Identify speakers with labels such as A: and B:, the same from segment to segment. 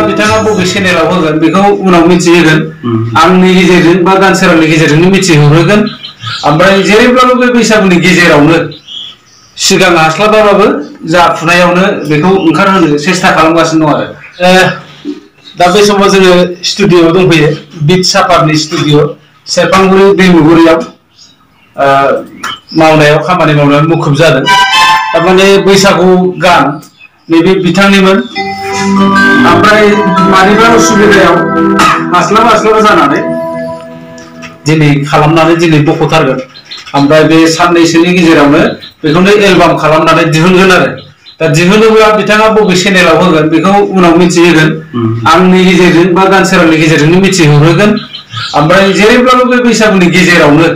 A: बिथाङा बबे चेनेलाव होगोन बेखौ उनाव मिथिहोगोन आंनि गेजेरजों बा गान सेरावनि गेजेरजों मिथिहोगोन ओमफ्राय जेरैब्लाबो बे बैसागुनि गेजेरावनो सिगां हास्लाबाबाबो जाफुनायावनो बेखौ ओंखारहोनो सेस्था खालामगासिनो दं आरो दा बे समाव जोङो स्टुडिय'आव दंफैयो बिट सापारनि स्टुडिय' सेरफांगुरि दैमुगुरियाव मावनायाव खामानि मावनायाव मुखुब जादों थारमाने बैसागु गान नैबे बिथांनिमोन ओमफ्राय मानिबा उसुबिदायाव हास्लाबा जानानै दिनै खालामनानै दिनै बख'थारगोन ओमफ्राय बे साननैसोनि गेजेरावनो बेखौनो एलबाम खालामनानै दिहुनगोन आरो दा दिहुनोब्ला बिथाङा बबे चेनेलाव होगोन बेखौ उनाव मिथिहोगोन आंनि गेजेरजों बा गान सेरावनि गेजेरजों मिथिहोगोन ओमफ्राय जेरैब्लाबो बे बैसागुनि गेजेरावनो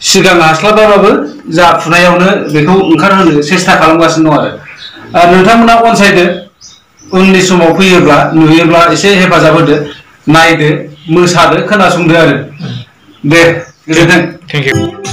A: सिगां हास्लाबाबाबो जाफुनायावनो बेखौ ओंखारहोनो सेस्था खालामगासिनो दं आरो नोंथांमोना अनसायदो उननि समाव फैयोब्ला नुयोब्ला एसे हेफाजाब होदो नायदो मोसादो खोनासंदो आरो दे गोजोनथों थेंक इउ